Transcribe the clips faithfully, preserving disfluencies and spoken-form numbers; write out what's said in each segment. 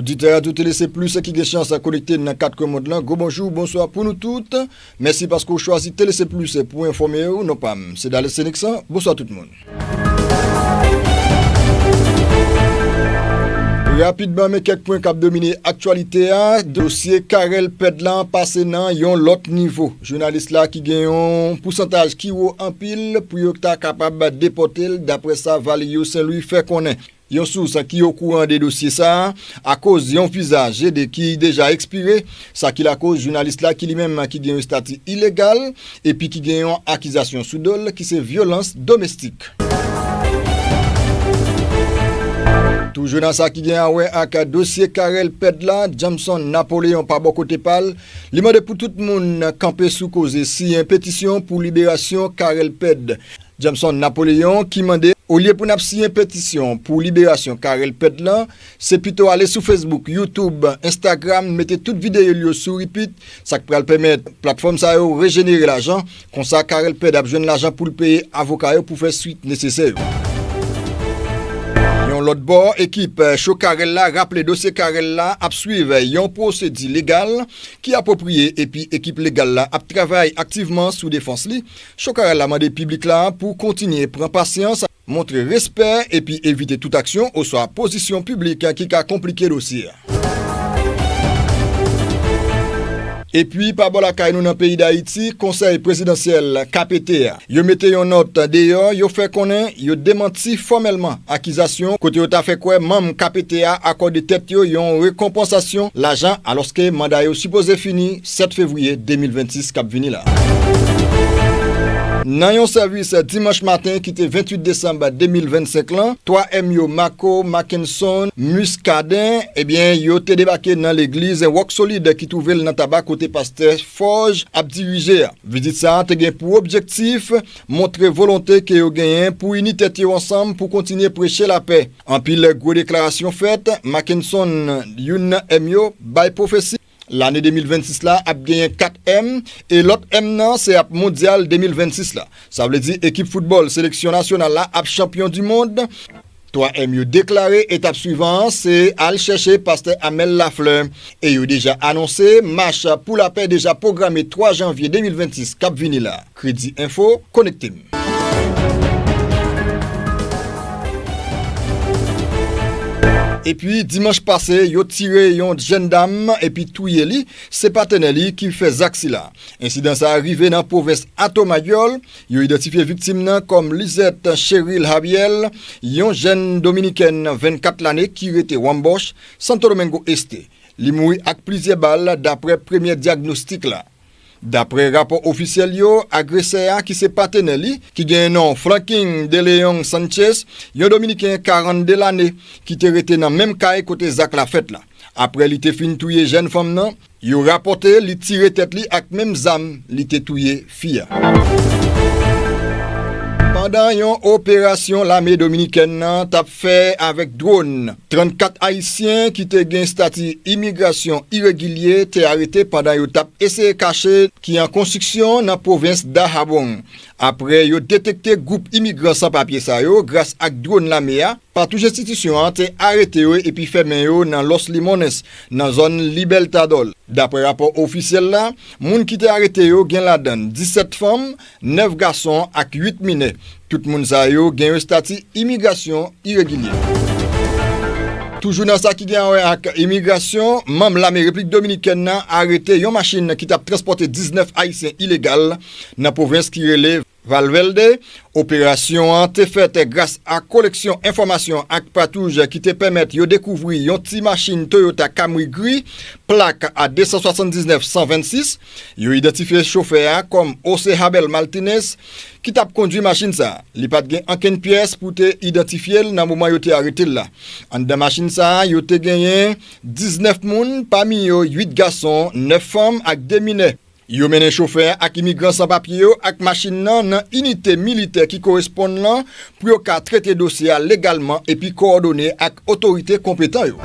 Oditè Radyo Tele Se Plis ki gen chans konekte nan kat kwen mond lan, gwo bonjou, bonswa pou nou tout. Mèsi paske w chwazi Tele Se Plis pou enfòme w. Non pa m, se Dales Seneksan. Bonswa tout moun. Rapidman, men kèk pwen k ap domine aktyalite a. Dosye Carel Pèd la pase nan yon lòt nivo. Jounalis la ki gen yon pousantaj ki wo anpil pou yo ta kapab depòte l, daprè sa Valerio Saint Louis fè konnen. Yon sous ki okouran de dosye sa a, akoz yon viza G de ki deja ekspire, sa ki lakoz jounalis la ki li menm ki gen yon estati ilegal, epi ki gen yon akizasyon sou do l ki se vyolans domestik. Toujou nan sa ki gen a wè ak dosye Carel Pèd la, Jameson Napoléon pa bò kote pa l, li mande pou tout moun kanpe sou koze siyen petisyon pou liberasyon Carel Pèd. Jameson Napoléon ki mande, olye pou n ap siyen petisyon pou liberasyon Carel Pèd lan, se pito ale sou Facebook, YouTube, Instagram, mete tout videyo l yo sou repeat, sa k pral pèmèt platfòm sa yo rejenere lajan. Konsa, Carel Pèd ap jwenn lajan pou l peye avoka yo pou fè swit nesesè yo. Yon lòt bò, ekip Cho Carel la raple dosye Carel la ap swiv yon pwosedi legal ki apwopriye epi ekip legal la ap travay aktivman sou defans li. Cho Carel la mande piblik la pou kontinye pran pasyans, montre respè epi evite tout aksyon oswa pozisyon piblik ki ka konplike dosye a. Epi, pa bò lakay nou nan peyi Dayiti, Konsèy Prezidansyèl K P T a, yo mete yon nòt deyò, yo fè konnen yo demanti fòmèlman akizasyon kote yo ta fè kwè manm K P T a akòde tèt yo yon rekonpansasyon lajan, alòske manda yo sipoze fini sèt fevriye de mil vennsis k ap vini la. Nan yon sèvis dimanch maten ki te venntuit desanm de mil vennsenk lan, twa M yo Marco, Mackenson, Muscadin, ebyen, yo te debake nan legliz Wòk Solid ki twouve l nan Taba kote pastè Forge ap dirije a. Vizit sa a te gen pou objektif montre volonte ke yo genyen pou ini tèt yo ansanm pou kontinye preche lapè. Anpil gwo deklarasyon fèt, Mackenson, youn nan M yo, bay pwofesi lane de mil vennsis la ap genyen kat M, e lòt M nan se ap Mondyal de mil vennsis la. Sa vle di ekip foutbòl seleksyon nasyonal la ap chanpyon di mond. Twa M yo deklare etap swivan an se al chèche pastè Amel Lafleur, e yo deja anonse mach pou lapè deja pwograme twa janvye de mil vennsis k ap vini la. Kredi Enfo, konekte m. Epi, dimanch pase, yo tire yon jèn dam epi touye li. Se patnè li ki fè zak sila. Ensidan sa a rive nan pwovens Atomayòl. Yo idantifye viktim nan kòm Lisette Cheryl Javier, yon jèn dominikèn vennkat lane ki rete Wambòch, Santo Domingo Este. Li mouri ak plizyè bal, daprè premyè dyagnostik la. Daprè rapò ofisyèl yo, agresè a, ki se patnè li, ki gen non Franklin de Leon Sanchez, yon Dominiken karannde lane, ki te rete nan menm kay kote zak la fèt la. Aprè li te fin touye jèn fanm nan, yo rapòte li tire tèt li ak menm zam li te touye fi a. Pandan yon operasyon lame dominikèn nan t ap fè avèk dwòn, trannkat Ayisyen ki te gen estati imigrasyon iregilye te arete pandan yo t ap eseye kache ki an konstriksyon nan pwovens Dajabón. Aprè yo detekte gwoup imigran san papye sa yo gras ak dwòn lame a, patwouj enstitisyon an te arete yo epi fèmen yo nan Los Limones, nan zòn Libertador. Daprè rapò ofisyèl la, moun ki te arete yo gen ladan disèt fanm, nèf gason ak uit minè. Tout moun sa yo gen yon estati imigrasyon iregilye. Toujou nan sa ki gen a wè ak imigrasyon, manm lame Repiblik Dominikèn nan arete yon machin ki t ap transpòte diznèf Ayisyen ilegal nan pwovens ki rele Valverde. Operasyon an te fèt gras a koleksyon enfòmasyon ak patwouj ki te pèmèt yo dekouvri yon ti machin Toyota Camry gri, plak a de san swasanndiznèf san vennsis. Yo idantifye chofè a kòm Jose Habel Martinez, ki t ap kondwi machin sa a. Li pa t gen ankenn pyès pou te idantifye l nan moman yo te arete l la. Anndan machin sa a, yo te genyen diznèf moun, pami yo uit gason, nèf fanm ak de minè. Yo mennen chofè a ak imigran san papye yo ak machin nan nan inite militè ki koresponn lan pou yo ka trete dosye a legalman epi kowòdone ak otorite konpetan yo.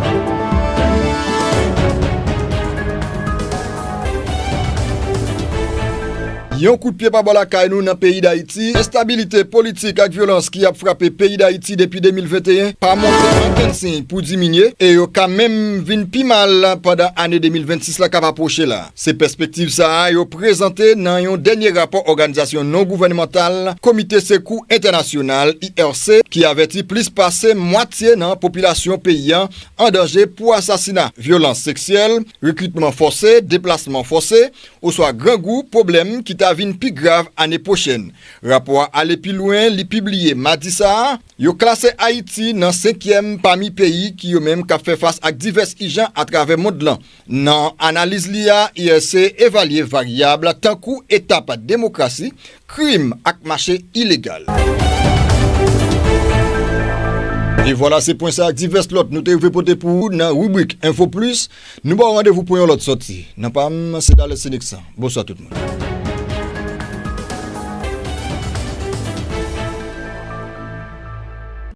Yon kout pye pa bò lakay nou nan peyi Dayiti, enstabilite politik ak vyolans ki ap frape peyi Dayiti depi de mil venteyen pa montre ankenn siy pou diminye e yo ka menm vin pi mal pandan ane de mil vennsis la k ap apwoche la. Se pèspektiv sa a yo prezante nan yon dènye rapò òganizasyon non gouvènmantal Komite Sekou Entènasyonal, I R C, ki avèti plis pase mwatye nan popilasyon peyi an an danje pou asasina, vyolans seksyèl, rekritman fòse, deplasman fòse, oswa grangou, pwoblèm ki ta vin pi grav ane pwochèn. Rapò a ale pi lwen, li pibliye madi sa a, yo klase Ayiti nan senkyèm pami peyi ki yo menm k ap fè fas ak divès ijan atravè mond lan. Nan analiz li a, I R C evalye varyab tankou eta demokrasi, krim ak mache ilegal. E vwala, se pwen sa ak divès lòt nou te rive pote pou ou nan ribrik Enfo Plis. Nou ba w randevou pou yon lòt sòti. Nan pa m, se Dales Seneksan. Bonswa tout moun.